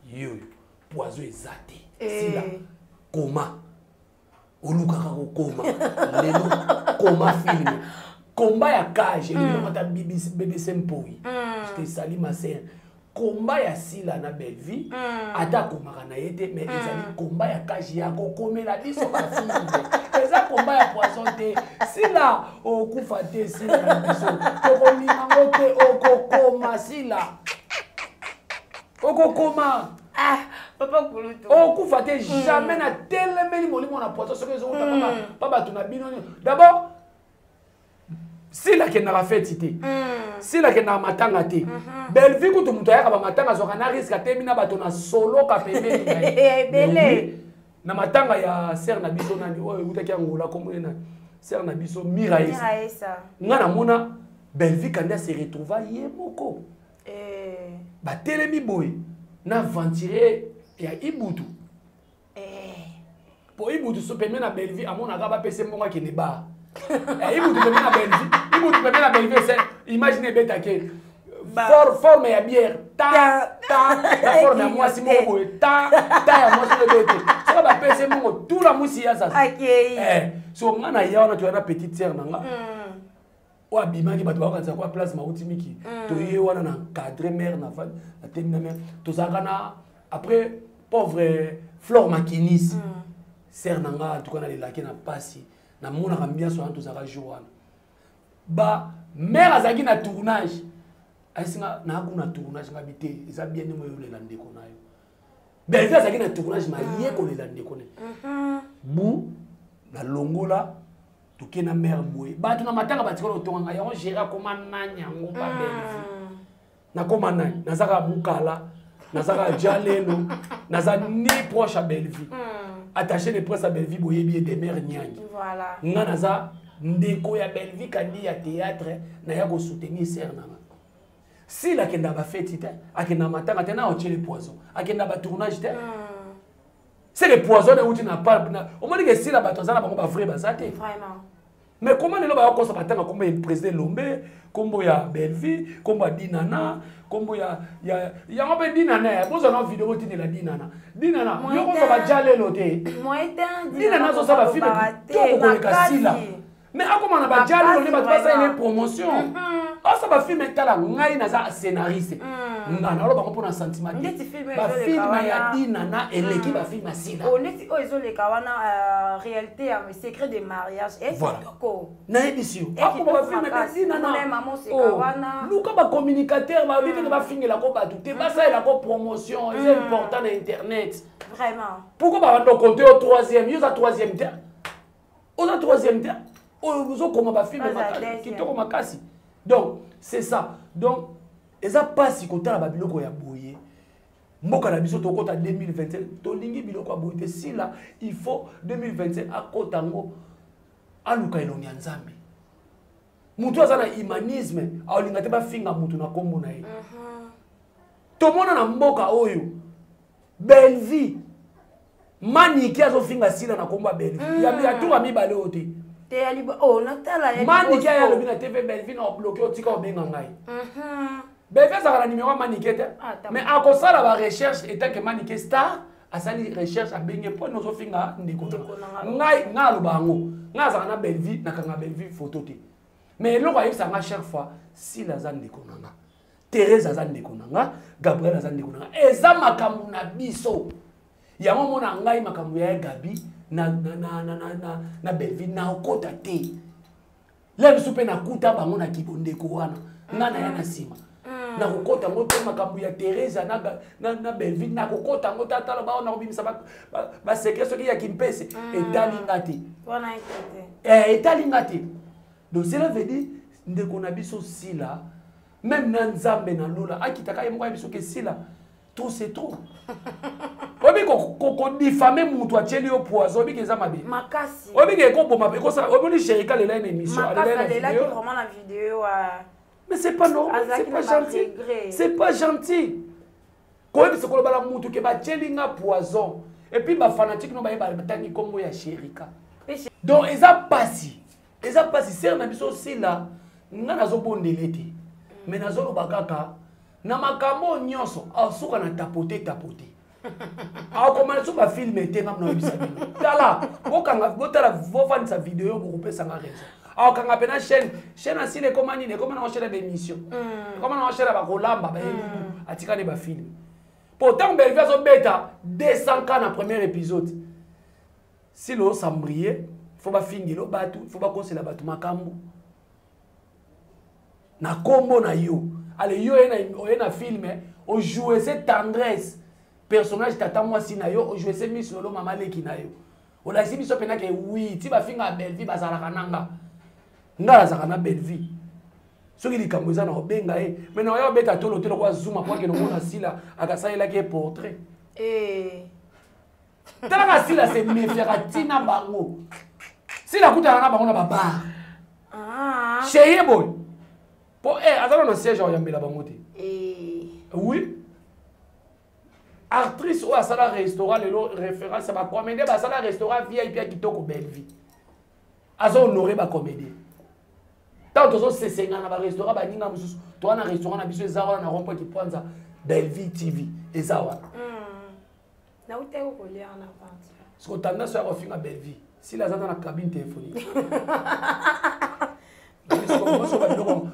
yoyo, poison eza te. Sila koma olukaka kokoma lelo, koma film combat ya cage elingi ata BBC Mpoi. Je te salue, ma sœur. Combat ya Sila na Bellevue, ata akomaka na ye te, mais ezali combat ya cage ya kokomela biso bafilme, eza combat ya poison te. Sila okufa te, Sila na biso tokolinga ngo te. Okokoma, Sila, okokoma. Ah, papa Kulutu. Okufa te jamais. Natelemeli molimo na poison soki ezowuta pa bato na bino. D'abord Sila akendaka feti te, Sila akendaka matanga te. Bellevue kutu moto ayaka bamatanga, azwaka na risque, atemi na bato na soloka pembeni na ye na matanga ya sœur na biso nani oyo eutaki Angola, kombo ye nani, sœur na biso Mira Esa. Nga namona Bellevue kandi ase retrouva ye moko, batelemi boye na aventurier ya Ibutu, po Ibutu so pembe na Bellevue, amonaka bapesa mbongo akende bar. Ibutu pembe na Bellevue, Ibutu pembe na Bellevue, se imagine ebetake forme ya bière ta ta na forme ya mwasi moko boye, ta ta ya mwasi oyo ebete. Soki bapesi mbongo, tula mwisi ya sasa. So nga na ya wana, toya na petite sœur na nga oyo abimaki, bato bakokanisa kwa place mauti miki. Toye wana na cadre mare na na temi na mare, tozalaka na après pauvre Flore Makinis, sœur na nga. En tout cas nalelaki na pasi, namonaka ambiance wana. Tozalaka jour wana, ba mare azalaki na tournage, ayesinga naakuna tournage, ngabi te, eza bien ndenge oyolela ndeko na yo. Bellevue azalaki na tournage, ma ye kolela ndeko ne bu nalongola. Toke na mare boye, bato na matanga batikala otonganga yango. Géri akoma nani yango pa Bellevue? Nakoma nani? Naza kaka mokala, naza kaka jalelo, naza ni proche ya Bellevue, attaché de presse ya Bellevue, boyebi ye, Demer Nyangi. Nga naza ndeko ya Bellevue Kandi ya théâtre, naya kosoutenir sœur nanga Sila. Akenda bafeti te, akenda matanga te, na otiele poison, akenda batournage te. C'est le poison euti na omoni ke Sila bato aza na bango bavrai baza te. Mais comment lelo bakokosa batanga kombo ya président Lombe, kombo ya Bellevue, kombo ya Dinana, kombo ya yango mpe Dinana? Bozwa na video, botindela Dinana. Dinana, yo kozwa baja lelo te. Dinana azosala bafilme kitoko koleka Sila, mais akoma na baja lelo nde bato basalele promotion. Asa bafilme, tala ngai naza scénariste, nga naloba ngo mpona sentiment te, bafilme ya Dinana eleki bafilme ya Sila. Neti oyo ezoleka wana, réalité ya secret de mariage. Kitoko, nayebisi yo, akoma bafilme te Dinana. Luka bacommunicateur, babi teke bafingelako bato te, basalelako promotion, eza important na internet. Vraiment. Pourquoi babanda okonte yo troisième? Yo oza troisième te, oza troisième te, oyo ozokoma bafilme kitoko makasi. Donc c'est ça. Donc eza mpasi kotala babiloko ya boye. Mboka na biso, tokota 2025, tolingi biloko ya boye te. Sila, il faut 2025 akota yango, aluka elongi ya Nzambe. Motu aza na humanisme aolinga te bafinga motu na nkombo na ye. Tomona na mboka oyo, Bellevue, Maniki azofinga Sila na nkombo ya Bellevue. Ya tour mibale oyo te. Maniki aya alobi na TV: "Bellevue na obloke, otika obenga ngai." Bellevue azalaka na numéro ya Manike te, mais akosala barecherche etake Manike star, asali recherche, abenge: "Mpo nini ozofinga ndeko ngai?" Ngai aloba yango, ngai azalaka na Bellevue, nakanga Bellevue photo te, mais eloko ayebisaka nga chaque fois: "Sila aza ndeko na nga, Thérèse aza ndeko na nga, Gabriel aza ndeko na nga, eza makambo na biso." Yango mona ngai makambo ya Gabi na Bellevue naokota te. Le biso mpe nakuta bango na kibondeko wana, ngai naya na nsima. Nakokota yango te, makambo ya Therese na Belleville nakokota yango te. Atala bao nakobimisa basecret soki ya kimpese. Etali nga te, etali nga te. Donc cela veut dire, ndeko na biso Sila, même na Nzambe na lola akitaka ye moko ya biso ke Sila, trop c'est trop. Oyebi kodiffamer mutu atieli yo poison, oyebi ke eza mabe. Makasi. Oyebi ke ekoboma, ekosala. Omoni Sherika alela ye na émission. Alelaki vraiment na vidéo. Mais c'est pas normal, c'est pas gentil, c'est pas gentil koyebisa, koloba na mutu ke batieli nga poison, et puis bafanatique no bayeba batangi nkombo ya Sherika. Donc eza pasi, eza pasi. Sœur na biso Sila, nga nazobondela ete, mais nazoloba kaka na makambo nyonso asuka na tapote tapote, akoma so bafilm te. Nga naoyebisa bino, tala, bokanga, botala, bofandisa video, bokopesanga raison. Akokanga mpena chaîne. Chaîne asila ekoma nini? Ekoma nango chaîne ya baémission, ekoma nango chaîne ya bakolamba bayelubu. Atikani bafilm po ntango Bellevue azobeta 200 k na premier épisode, sila osambrie, fo bafingela bato, fo bakosela bato makambo na nkombo na yo. Ale yo oye na film, ojoue se Tendresse, personnage tata mwasi na yo, ojoue se Miss Lolo, mama leki na yo. Olakisi biso mpena ke wi ti bafinga Bellevue bazalaka na nga. Nga nazalaka na Bellevue. Soki likambo eza na kobenga ye, mai na oya obeta tolo te lokola Zuma po akende omona Sila akasalelaki ye portrait. Talaka, Sila se méfiaka ntina bango. Sila akutana na bango na babar chez ye boye mpo aza na siège, akoyambela bango te. Oui, actrice oyo asala restaurant lelo référence ya bacomédien, basala restaurant VIP ya kitoko, Bellevue aza honore bacomédien. Ntango tozosesenga na barestaurant baninga mosusu, toza na restaurant na biso eza wana na rond-point Kipwanza, Bellevue TV eza wana. Nautaki kolia na parti. Siko tendance ya kofinga Bellevue, Sila aza na cabine téléphonique.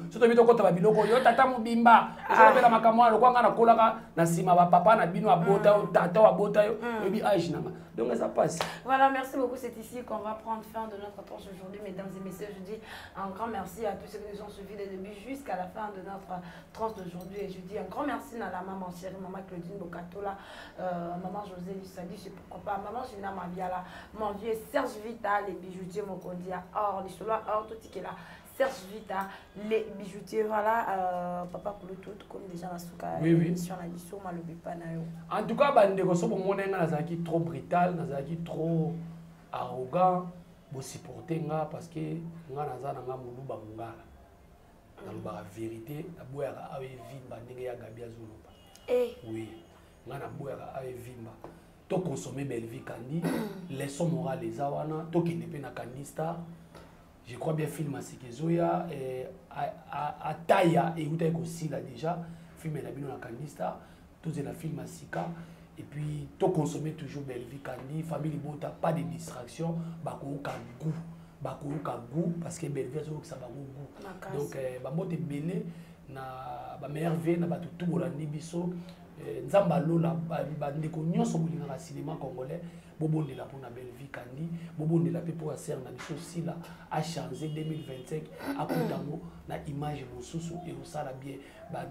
So tobi tokɔta babiloko yo tata mobimba ozolobela makambo wana lokwa nga nakolaka na nsima bapapa na bino abota yo, tata oyo abota yo, oyebi age nanga, donc eza pasi. Voilà, merci beaucoup. C'est ici qu'on va prendre fin de notre tranche aujourd'hui, mesdames et messieurs. Je dis un grand merci à tous ceux qui nous ont suivis dès le début jusqu'à la fin de notre tranche d'aujourd'hui. Et je dis un grand merci à la maman chérie, maman Claudine Bokatola, maman José Lussadi, pourquoi pas maman Gina Mabiala, mon vieux Serge Vita, les bijoutiers Mokondia, or, les solos, or, tout ce qui est là. Serge Vita, les bijoutiers, voilà, papa Kulutu, comme déjà la souka, émission la biso, malobi pa na yo. En tout cas, bandeko, so bomona nga nazalaki trop brutal, nazalaki trop arrogant, bosupporte nga parce que nga naza na nga moluba mongala, nalobaka vérité, naboyaka awa evimba ndenge ya Gabi azoloba. Oui, nga naboyaka awa evimba. Toconsommer Bellevue Kandi, leçon morale eza wana. Tokende mpe na Kandi Star, je crois bien film asika ezoya, ataya eutaki kosila déjà film na bino na Kandi Star. Tozela film asika et puis toconsommer toujours Bellevue Kandi, famille libota, pas de distraction. Bakoyoka goût, bakoyoka goût parce que Bellevue azolokisa bango goût. Donc bambote ebele na bameilleur vie na bato tu bolandi biso. Nzambe alola bandeko nyonso bolingaka cinéma congolais, bobondela mpona Bellevue Kandi, bobondela mpe mpo ya sœur na biso Sila achange 2025, akuta yango na image mosusu ekosala bien.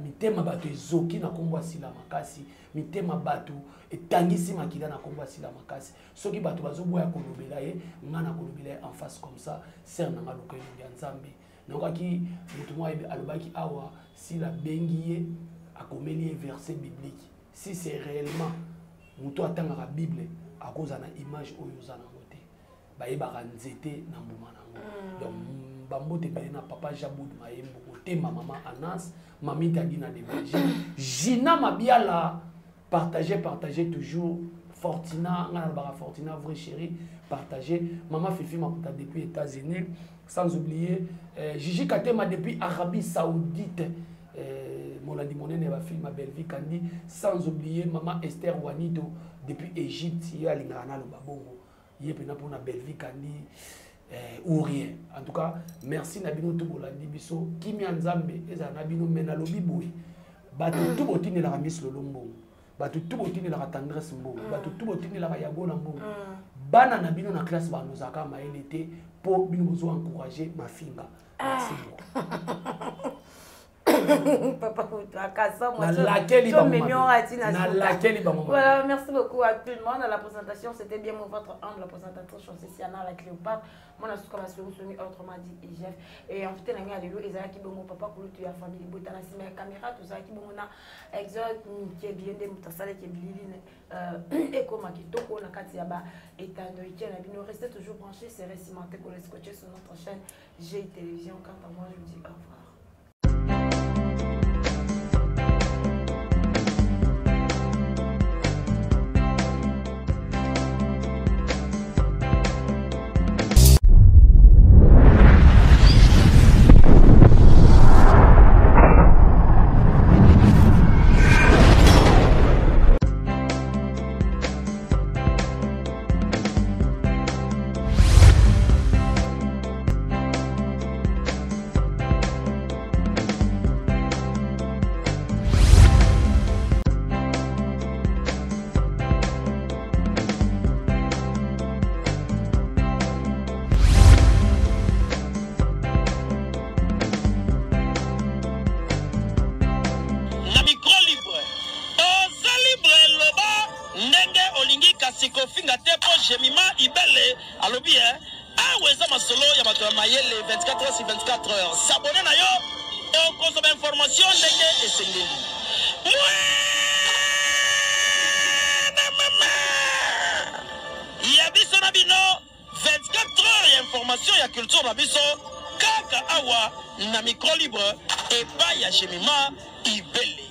Mitema bato ezoki na nkombo ya Sila makasi, mitema bato etangisi makila na nkombo ya Sila makasi. Soki bato bazoboya kolobela ye, nga na kolobela ye en face comme ça. Sœur na nga, luka elongi ya Nzambe. Nayokaki moto moko alobaki awa, Sila abengi ye, akomeli ye verset biblique. Si c'est réellement moto atangaka Bible, akozala na image oyo oza nango te. Bayebaka nzete na mbuma nango. Donc bambote ebele na papa Jabud Mayembo, kotema mama Anas, mami Tadina de Belgique, Gina Mabiala. Partagez, partagez toujours. Fortina, nga nalobaka Fortina, vrai chéri, partagez. Mama Fifi Makuta depuis États-Unis, sans oublier Gigi Katema depuis Arabie Saoudite, molandi monene ya bafilm ya Bellevue Kandi, sans oublier mama Esther Wanito depuis Égypte. Ye alingaka naloba bongo, ye mpena mpona Bellevue Kandi ou rien. En tout cas, merci na bino to bolandi biso. Kimia Nzambe ezala na bino. Me nalobi boye, bato tu botindelaka Miss Lolo mbongo, bato tu botindelaka Tendresse mbongo, bato tu botindelaka Yago na mbongo, bana na bino na classe banozalaka mayele te mpo bino bozo encourage mafinga. Merci beaucoup. Papa Koutou, Nalakeli bango mabe. Nalakeli bango mabe. Voilà, merci beaucoup à tout le monde. À la présentation, c'était bien moi, votre humble présentatrice, Siana la Cléopâtre. Moi, je suis comme Soni, autrement dit, et Jeff. Et en fait, na lelo ezalaki bongo papa kulutu ya famille libota na nsima ya caméra tozalaki bongo na Exode Mike bien nde moto asalaki bilili ekoma kitoko na kati ya ba etando ike na bino. Restez toujours branchés, serrez, cimenté, collez, scotché sur notre chaîne G Télévision. Quant à moi, je vous dis au revoir. Na micro libre, oza libre, loba ndenge olingi, kasi kofinga te, mpo Jemima Ibele alobi e awa eza masolo ya bato ya mayele 24 heures sur 24 heures. S'abonner na yo, okozwa bainformation ndenge esengeli. Mwana mama ya biso na bino, 24 heures ya information ya culture na biso kaka awa na micro libre epai ya Jemima Ibele.